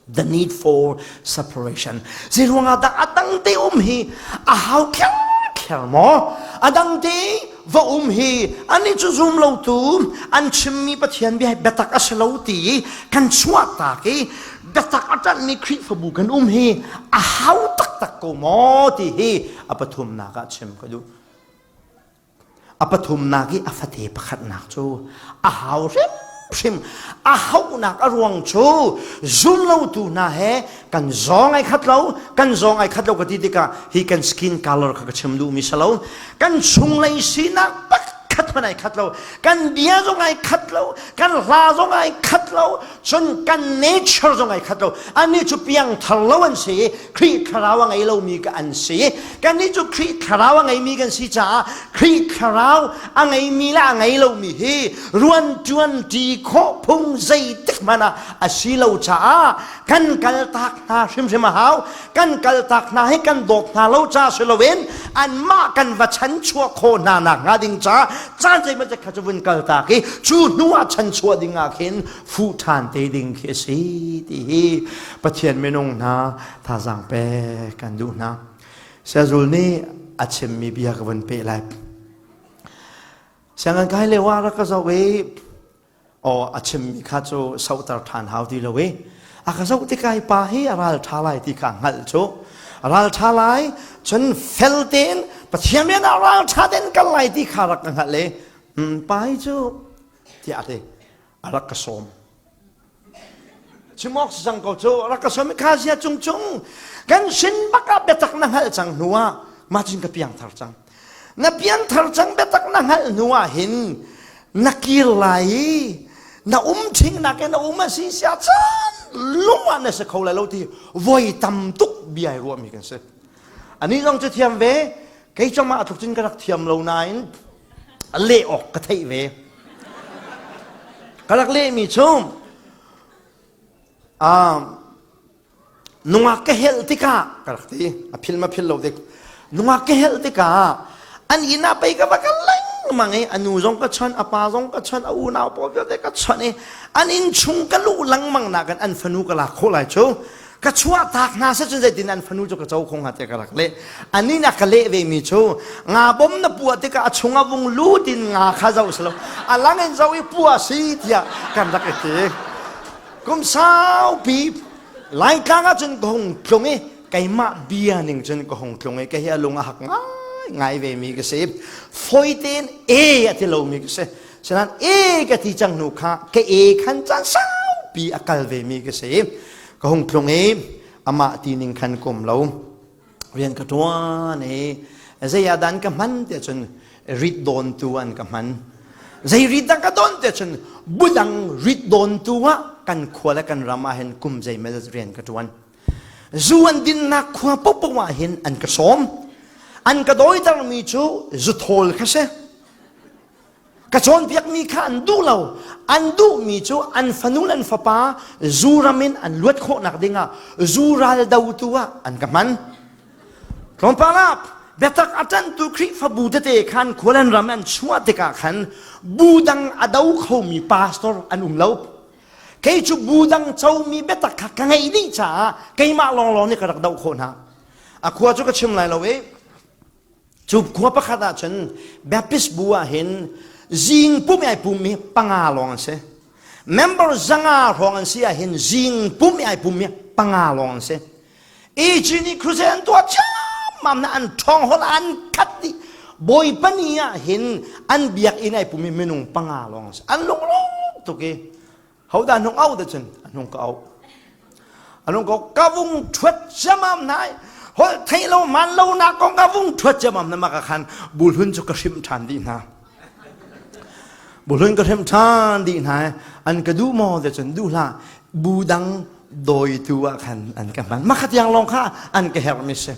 The need for separation. Zeiruangah dah a dang te um hi a hau kher kher maw? A dang te va um hi ani cu zum lo tu an chimmi Pathian bia biatak a si lo ti kan chuah tak i biatak a ṭanhmi Khrihfabu kan um hi a hau taktak ko maw ti hi a pathumnak ah chim ka duh. A pathumnak i a fate pakhatnak cu a hau hrimhrim. A hauhnak a ruang cu zumlotu hna he kan zawng ai khat lo, kan zawng ai khat lo ka ti tikah hi kan skin color kha ka chim duhmi si lo. Kan chunglei sinak pakhat hmanh ai khat lo. Kan bia zong ai khat lo, kan hla zong ai khat lo, cun kan nature zong ai khat lo. Annih cu piangthar lo an si i Khrih thlarau a ngei lomi ka an si. Kannih cu Khrih thlarau a ngeimi kan si caah Khrih thlarau a ngeimi le a ngei lomi hi ruanṭuan ṭi khawh phung zeitik hmanh ah a si lo caah kan kaltak hna hrimhrim a hau. Kan kaltak hna hi kan dawt hna lo ca si loin anmah kan va chanchuah khawh hna nak hnga ding caah caan zeimawzat kha cu vun kaltak i cu hnu ah chanchuah ding ah khin fuh ṭhan te ding khi a si ti hi Pathian minung hna thazaang pek kan duh hna. Siazul nih a chimmi bia ka vun peh lai. Sianginn kai lio ah rak ka zoh i aw a chimmi kha cu sohter ṭhan hau ti lo i a ka zoh tikah hi pa hi a ral ṭha lai ti kha hngalh cu a ral ṭha lai cun fel tein Pathian rian ah ral ṭha tein kal lai ti kha rak ka hngalh i pa hi cu tiah a ti a rak ka sawm chim awk si cang ko cu rak ka sawm i kha sia cung cung kan sin bak ah biatak na hngalh cang hnu ah mah cun ka piangthar cang na piangthar cang biatak na hngalh hnu ah hin na kir lai i na um ṭhing nak in na um a si sia caan lung ah na si kho lai lo ti voi tam tuk bia i ruahmi kan si ani zong cu thiam ve kei cong ah tluk cun ka rak thiam lo nain leh awk ka theih ve ka rak lehmi cu nungak ka helh tikah ka rak ti a phil ma phil lo dik nungak ka helh tikah an inn ah pei ka va kal lengmang i a nu zong ka chawnh a pa zong ka chawnh a unau pawl vialte ka chawnh i an inn chung ka luh lengmang nakin an fanu ka lak khawh lai cu Ka chuahtak hna seh cun zeitin an fanu cu ka co kho hnga tiah ka rak leh. Anih nih a ka leh ve mi cu nga bom na puah tikah a chung ah vung lut in nga kha zoh si lo a lang in zoh i puah si tiah kan rak i ti. Kum saupi Laitlang ah cun ka hung tlung i keimah bia ning cun ka hung tlung i ka hi a lung a hak ngai ngai ve mi ka si. Foi tein e a ti lomi ka si. Sinain e ka ti cang hnu kha ka e khan caan saupi a kal ve mi ka si. Ka hung tlung i amah ti ning khan kum lo. Rian ka ṭuan i zei ah dah an ka hman tiah cun rit dawntu an ka hman. Zei rit dah ka dawn tiah cun budang rit dawntu ah kan khua le kan ram ah hin kum zeimel rian ka ṭuan. Zu an dinnak khua paohpaoh ah hin an ka sawm. An ka dawitermi cu zuthawl kha si. Ka cawnpiakmi kha an duh lo. An duhmi cu an fanu le an fapa zu ram in an luat khawhnak dingah zu ral dotu ah an ka hman. Tlawmpal ah biatak a ṭanhtu Khrihfabu tete khan khual an ram an chuah tikah khan bu dang a do khomi pastor an um lo. Kei cu bu dang comi biatak kha ka ngeih dih caah keimah lawnglawng nih ka rak doh khawh hna. A khua cu ka chim lai lo i Cu khua pakhat ah cun Baptist bu ah hin zing pum ai pum mi panga lawng an si. Member zanga hrawng an si ah hin zing pum ai pum mi panga lawng an si. AG nih crusade an tuah ciammam na an ṭhawng hol an khat dih. Bawipa ni ah hin an biakinn ai pum mi minung panga lawng an si. An lunglawm tuk i Hodah hnung au te cun a hnung ka au. A hnung ka ka vung ṭhuat ciamam hna i holh theih lo man lo nak kong ka vung ṭhuat ciamam hna maka khan bulhun cu ka hrimh ṭhan dih hna. Bulhun ka hrimh ṭhan dih hna i an ka duh maw te cun duh hlah bu dang dawitu ah khan an ka hman. Makha tiang lawng kha an ka herhmi si.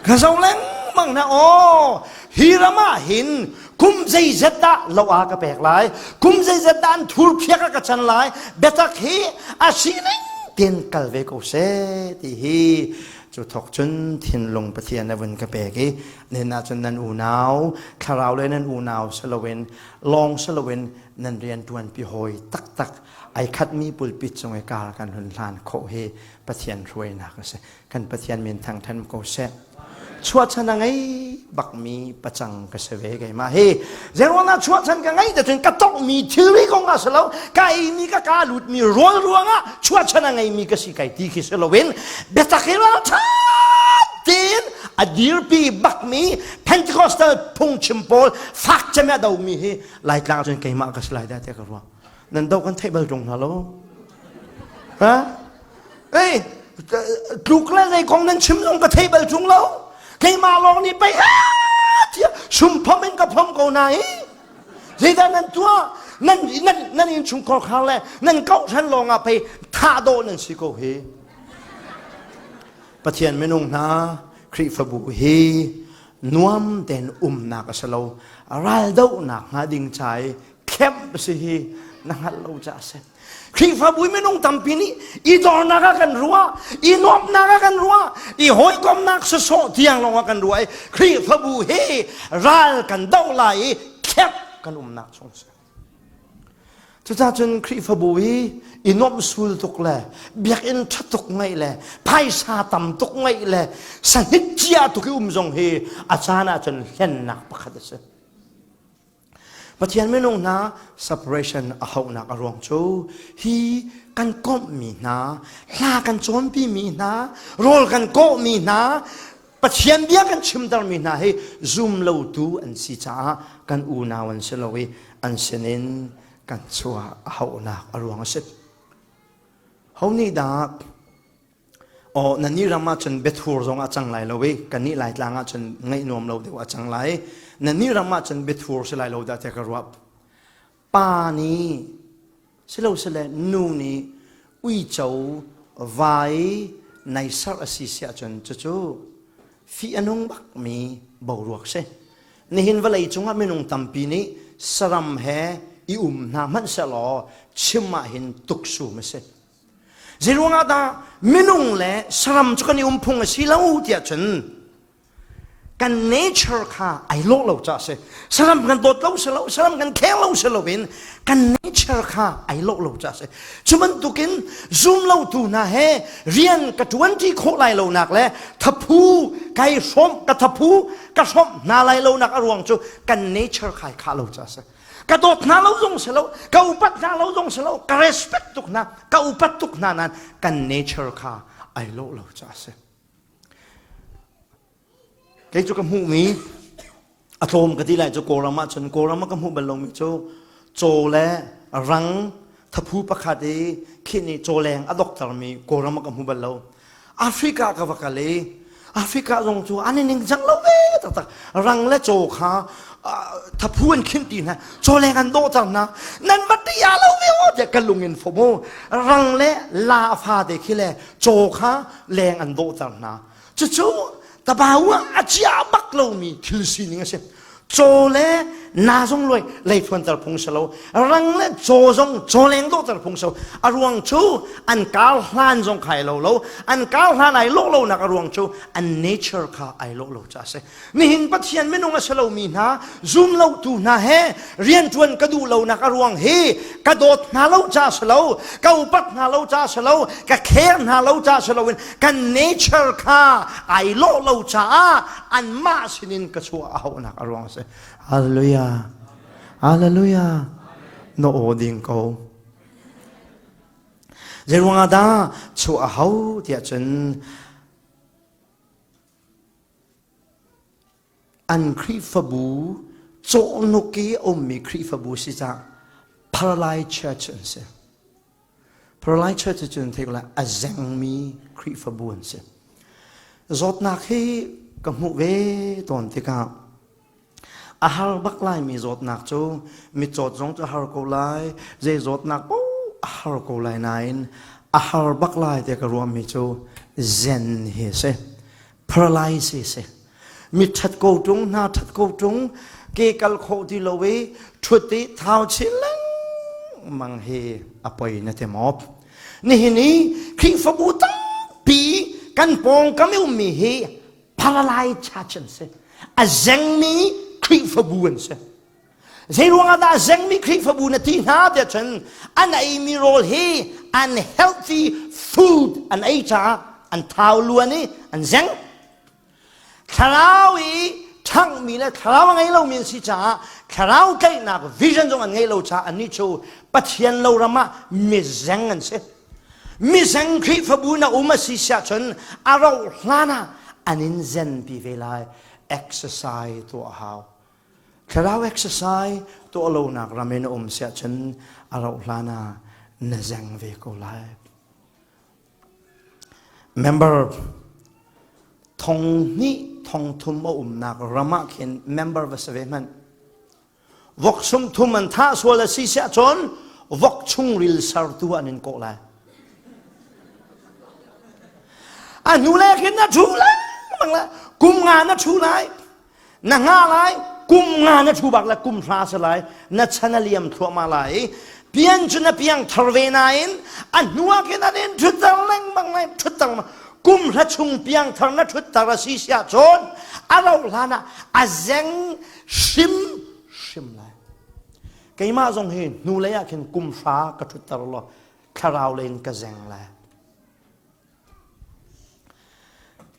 Ka zo lengmang na aw hi ram ah hin kum zeizat dah lo a ka pek lai kum zeizat dah an thur phiak a ka chan lai biatak hi a sining ten kal ve ko seh ti hi cu thok cun thinlung Pathian a vun ka pek i nen ah cun nan unau thlarau le nan unau si loin lawng si loin nan rian tuan pi hawi taktak. Ai khatmi pulpit cung i kar kan hun hlan khawh hi Pathian hruainak a si. Kan Pathian min thangthan ko seh. Chuahchan a ngei bakmi pacang ka si ve keimah hi. Zeiruangah chuahchan ka ngei cun ka tongmi thilri kong ah si lo, ka eimi ka ka lutmi rawl ruangah chuahchan a ngeimi ka si kai ti khi si loin biatak hi ralṭha tein a dirpi bakmi Pentecostal phungchim pawl fak cem a domi hi Laitlang cun keimah ka si lai dah tiah ka ruah. Nan do kan theih bal ṭung hna lo. Ha? Ei, tluk le zei kong nan chim zong ka thei bal ṭung lo. Keimah lawng nih pei ha tiah sum phom in ka phom ko na hi. Zeidah nan tuah? Nan nan nan innchungkhar khar le nan kohhran lawng ah pei thah dawh nan si ko hi. Pathian minung hna Khrihfabu hi nuam tein umnak a si lo. Raldohnak hnga ding ca i kemh si hi na hngalh lo ca a si. Khrihfabu minung tampi nih i dornak ah kan ruah, i nuamhnak ah kan ruah, i hawikomhnak sawsawh tiang lawng ah kan ruah i Khrihfabu hi ral kan doh lai i kemh kan umnak chung si. Cucaah cun Khrihfabu hi i nuamh sul tuk le biakinn ṭha tuk ngeih le phaisa tam tuk ngeih le sahit cia tuk i um zong hi a caan ah cun hlennak pakhat a si. Pathian minung hna separation a hauhnak a ruang cu hi kan komhmi hna, hla kan cawnpimi hna, rawl kan kawhmi hna, Pathian bia kan chimtermi hna hi zum lotu an si caah kan unau an si lo i an sinin kan chuah a hauhnak a ruang a si. Ho nih dah Aw nannih ram ah cun biathur zong a cang lai lo i kannih Laitlang ah cun ngaih nuam lo deuh a cang lai. Nannih ram ah cun biathur si lai lo dah tiah ka ruah. Pa nih silosile nu nih uico vai nai serh a si siah cun cucu fih a nung bakmi boruak si. Nihin vawlei cungah minung tampi nih saram he i um hna hmanh sehlaw chim ah hin tuksum a si. Zeiruangah dah minung le saram cu kan i um phung a si lo tiah cun kan nature kha ai lawh lo caah si. Saram kan dawt lo si lo, saram kan kheng lo si loin kan nature kha ai lawh lo caah si. Cu bantukin zum lotu hna he rian ka ṭuanṭi khawh lai lonak le thaphu kai hrawmh ka thaphu ka hrawmh hna lai lonak a ruang cu kan nature kha ai khah lo caah si. Ka dawt hna lo zong si lo, ka upat hna lo zong si lo, ka respect tuk hna, ka upat tuk hna nain kan nature kha ai lawh lo caah a si. Kei cu ka hmuhmi a tlawm ka ti lai cu Kawlram ah cun Kawlram ah ka hmuh bal lomi cu caw le rang thaphu pakhat i khin i cawleng a doktermi Kawlram ah ka hmu bal lo. Africa ka va kal i Africa zong cu an i ningcang lo ve taktak. Rang le caw kha thaphu an khinh ti hna, cawleng an dawhter hna. Nan va tia lo ve aw tiah ka lung in fom u. Rang le la fate khi le caw kha leng an dawhter hna. Cucu tabau ah a chia bak lomi thil sining a si. Caw le na zong luai leithuanter phung si lo rang le caw zong cawleng dawhter phung si lo a ruang cu an kar hlan zong kha ai lo lo an kar hlan ai lawh lonak a ruang cu an nature kha ai lawh lo caah a si nihin Pathian minung a si lomi hna zum lotu hna he rianṭuan ka duh lonak a ruang hi ka dawt hna lo caah si lo ka upat hna lo caah si lo ka care hna lo caah si loin kan nature kha ai lawh lo caah anmah sinin ka chuah a hauhnak a ruang a si. Hallelujah. Hallelujah. Na aw ding ko. Zei ruangah dah chuah a hau tiah cun an Khrihfabu cawhnuk i a ummi Khrihfabu si cah Paralyzed Church an si. Paralyzed Church cu thei ko lai a zengmi Khrihfabu an si. Zawtnak hi ka hmuh ve tawn tikah a har bak laimi zawtnak cu mitcawt zong cu a har ko lai, zei zawtnak paoh a har ko lai nain a har bak lai tiah ka ruahmi cu zen hi a si. Paralysis si. Mi ṭhat ko ṭung hna ṭhat ko ṭung ke kal khawh ti lo i ṭhut i thau chin lengmang hi a poi na ti maw? Nihin i Khrihfabu tampi kan pawngkam i ummi hi paralyzed church an si. A zengmi Khrihfabu an si. Zei ruangah dah zengmi Khrihfabu na ti hna tiah cun an eimi rawl hi unhealthy food an ei caah an thau luan i an zeng. Thlarau i ṭhanghmi le thlarau a ngei lomi an si caah thlarau tlaihnak vision zong an ngeih lo caah annih cu Pathian lo ram ah mizeng an si. Mizeng Khrihfabu na um a si siah cun a rauh hlan ah an in zenpi ve lai. Exercise tuah a hau. Thlarau exercise tuah lonak ram in a um siah cun a rauh hlan ah na zeng ve ko lai. Member thong hnih thong thum a umnak ram ah khin member va si ve hmanh. Vok sum thum an thah sual a si siah cun vok chungril sertu an in kawh lai. A hnu le khin na thu lengmang lai. Kum nga na thu lai. Na nga lai kum nga na thu bak le kum hra si lai na chan a liam thluahmah lai pian cu na piang thar ve nain a hnu ah khin an in thutter lengmang lai thutter kum hra chung piang thar na thutter a si siah cun a rauh hlan ah a zeng hrim hrim lai keimah zong hi hnulei ah khin kum hra ka thutter law thlarau lei in ka zeng lai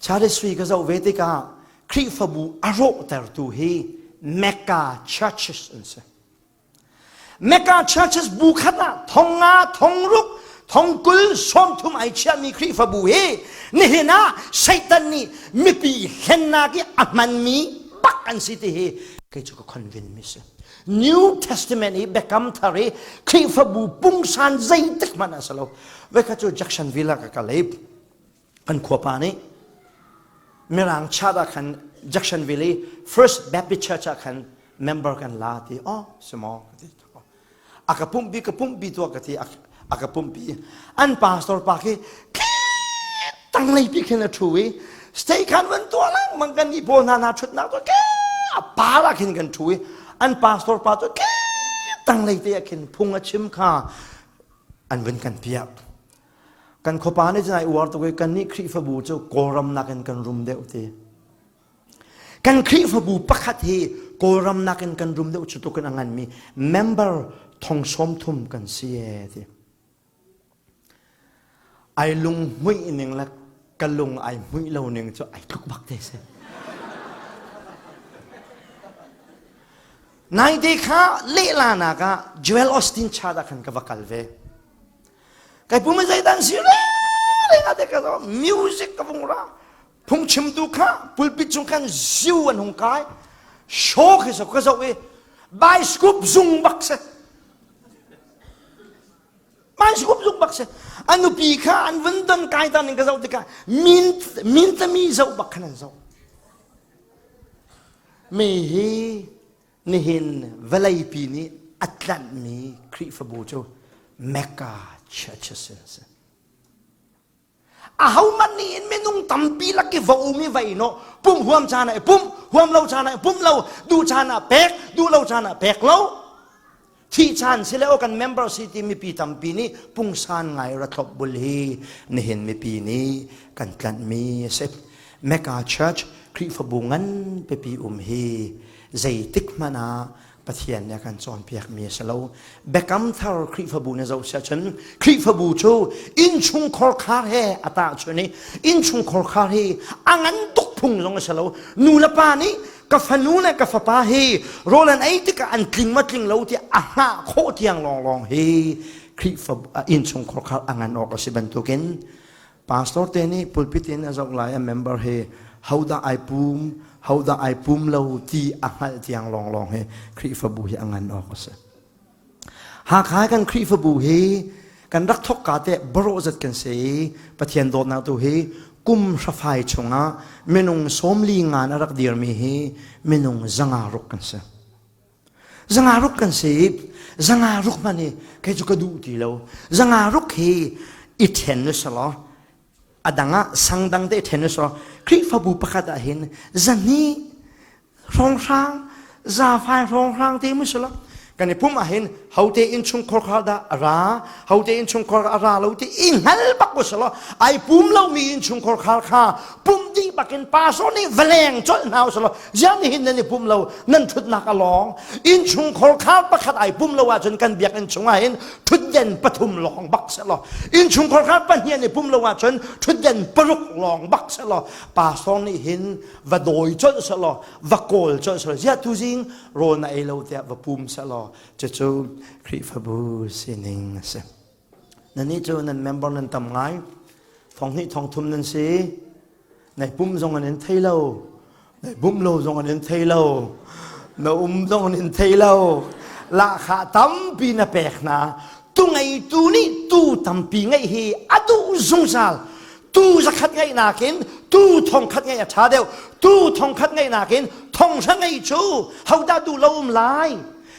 Charles ka zoh ve tikah Khrihfabu a rawhtertu hi Mecca churches an si. Mecca churches bu khat ah thong nga, thong ruk, thong kul, sawm thum ai chiahmi Khrihfabu hi nihin ah Satan nih mipi hlennak i a hmanmi bak an si ti hi kei cu ka convince mi si. New Testament i Biakam Thar i Khrihfabu pungsan zeitik hmanh a si lo. Voikhat cu Jacksonville ah ka kal i kan khuapa nih Mirang chat ah khan Jacksonville i First Baptist Church ah khan member kan la ti oh si maw ka ti a ka pumhpi ka pumhpi tuah ka ti a ka pumhpi an pastor pa khi tanglei pi khin a thu i stay khan van tuah lengmang kan nih pawl hna hna thutnak tu ke a par ah khin kan thu i an pastor pa cu ke tanglei te ah khin phung a chim kha an vun kan piak kan khuapa nih cun ai uar tuk i kan nih Khrihfabu cu Kawlram nakin kan rum deuh ti kan Khrihfabu pakhat hi Kawlram nakin kan rum deuh cu tuk in a nganmi member thong sawm thum kan si e ti ai lung hmuih ning le ka lung ai hmuih lo ning cu ai tluk bak te si Naite kha lehlanak ah Joel Austin chat ah khan ka va kal ve. Kai pum zeidan si le te ka music ka vung ra. Phungchimtu kha pulpit cung khan ziu an hung kai. Show khi so ka zoh i bioscope zung bak si. Bioscope zung bak si. A nupi kha an vun don kai tan in ka zoh tikah min min tami zoh bak khan an zoh. Mi hi nihin vawleipi nih a tlanhmi Khrihfabu cu Mecca churches an si. Ahohmanh nih in minung tampi lak i va um i va i nawh pumh huam caan ah i pumh huam lo caan ah i pumh lo duh caan ah pek duh lo caan ah pek lo Thih caan si le aw kan member si ti mipi tampi nih pungsan ngai ra thlop bul hi nihin mipi nih kan tlanhmi a si. Mecca Church Khrihfabu ngan pipi um hi zeitik hmanh ah Pathian nih a kan cawnpiakmi a si lo. Biakam thar Khrihfabu na zoh siah cun Khrihfabu cu innchungkhar khar he a tahchun i innchungkhar khar hi a ngan tuk phung zong a si lo. Nu le pa nih ka fanu le ka fapa hi rawl an ei tikah an tling ma tling lo tiah a hngah khawh tiang lawnglawng hi Khrihfa innchungkhar khar a ngan awk a si bantukin pastor te nih pulpit in a zoh lai a member hi hodah ai pum hodah ai pum lo ti a hngalh tiang lawnglawng hi Khrihfabu hi a ngan awk a si. Hakha kan Khrihfabu hi kan rak thok ka te barawh zat kan si i Pathian dawtnak tu hi kum hrafai chungah minung sawmli ngan a rak dirmi hi minung zanga ruk kan si. Zanga ruk kan si i zanga ruk hmanh hi kei cu ka duh ti lo. Zanga ruk hi i then u selaw a dang ah sang dang te i then u selaw Khrihfabu pakhat ah hin zahnih hrawnghrang zafai hrawnghrang te mu silo kan i pum ah hin Hote innchungkhar kha dah a ra, hote innchungkhar a ra lo ti i hngal bak usalaw ai pum lomi innchungkhar khar kha pum dih bakin pastor nih va leng colh hna usalaw ziang nihin nan i pum lo nan thutnak a lawng innchungkhar khar pakhat ai pum lo ahcun kan biakinn chungah hin thutden pathum lawng bak selaw innchungkhar khar pahnih an i pum lo ahcun thutden paruk lawng bak selaw pastor nih hin va dawi colh selaw va kawl colh selaw ziah tuzing rawl na ei lo tiah va pum selaw cucu Khrihfabu sining a si. Nannih cu nan member nan tam ngai. Thong hnih thong thum nan si. Nai pum zong an in thei lo. Nai bum lo zong an in thei lo. Na um zong an in thei lo. Lahkhah tampi na pek hna. Tu ngeitu nih tu tampi ngeih hi a duh zungzal. Tu zakhat ngeih nakin tu thong khat ngeih a ṭha deuh. Tu thong khat ngeih nakin thong hra ngeih cu hodah duh lo um lai.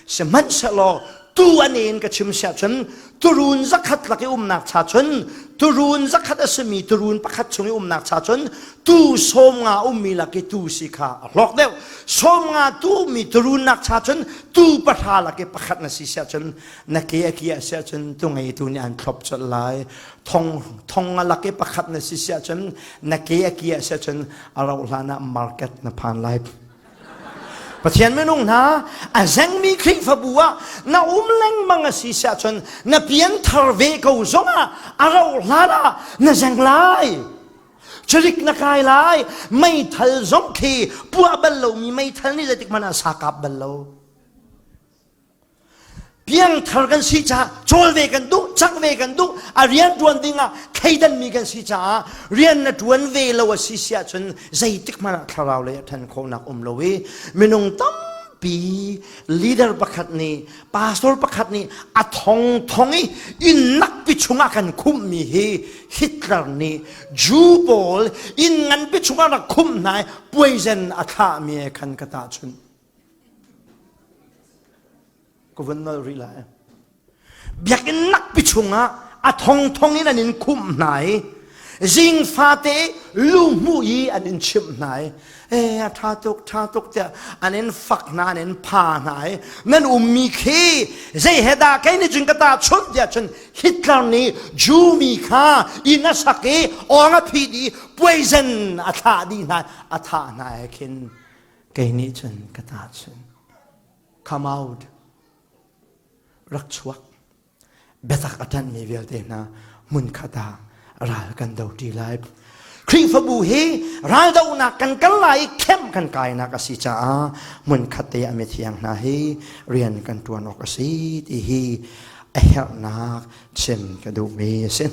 Sihmanhsehlaw tu an in ka chim siah cun turun zakhat lak i umnak cha cun turun zakhat a simi turun pakhat chung i umnak cha cun tu sawm nga ummi lak i tu si kha a hlawk deuh 90 tu ummi turun nak cha cun tu pahra lak i pakhat na si siah cun na ke a kiah siah cun tu ngeitu nih an thlop colh lai thong thong nga lak i pakhat na si siah cun na ke a kiah siah cun a rauh hlan ah market na phan lai Pathian minung hna a zengmi Khrihfabu ah na um lengmang a si siah cun na pianthar ve ko zongah a rauh hlan ah na zeng lai. Cirik na kai lai. Meithal zong khi puah bal lomi meithal nih zeitik hmanh ah sa kap bal lo. Piangthar kan si caah cawl ve kan duh, cak ve kan duh, a rian ṭuan dingah thleidanmi kan si caah rian na ṭuan ve lo a si si ahcun zeitik hmanh ah thlarau lei a ṭhan khawhnak um lo i minung tampi leader pakhat nih pastor pakhat nih a thong thong i inn nakpi chungah kan khumhmi hi Hitler nih Jew pawl inn nganpi chungah rak khumh hna i poison a thlahmi he khan ka tahchunh. Ka vun nolh rih lai. Biakinn nakpi chungah a thongthong in an in khumh hna i zing fate lu hmuh i an in chimh hna i e a ṭha tuk ṭha tuk tiah an in fak hna an in pha hna i nan ummi khi zei he dah kei nih cun ka ta chunh tiah cun Hitler nih Jew mi kha inn a sak i awng a phit i poison a thlah dih hna a thah hna he khin Kei nih cun ka tahchunh. Come out. Rak chuak. Biatak a ṭanhmi vialte hna hmunkhat ah ral kan do ṭi lai. Khrihfabu hi raldohnak kan kal lai i khem kan kainak a si caah hmunkhat te a mithiang hna hi rian kan ṭuan awk a si ti hi a herhnak chim ka duhmi a si.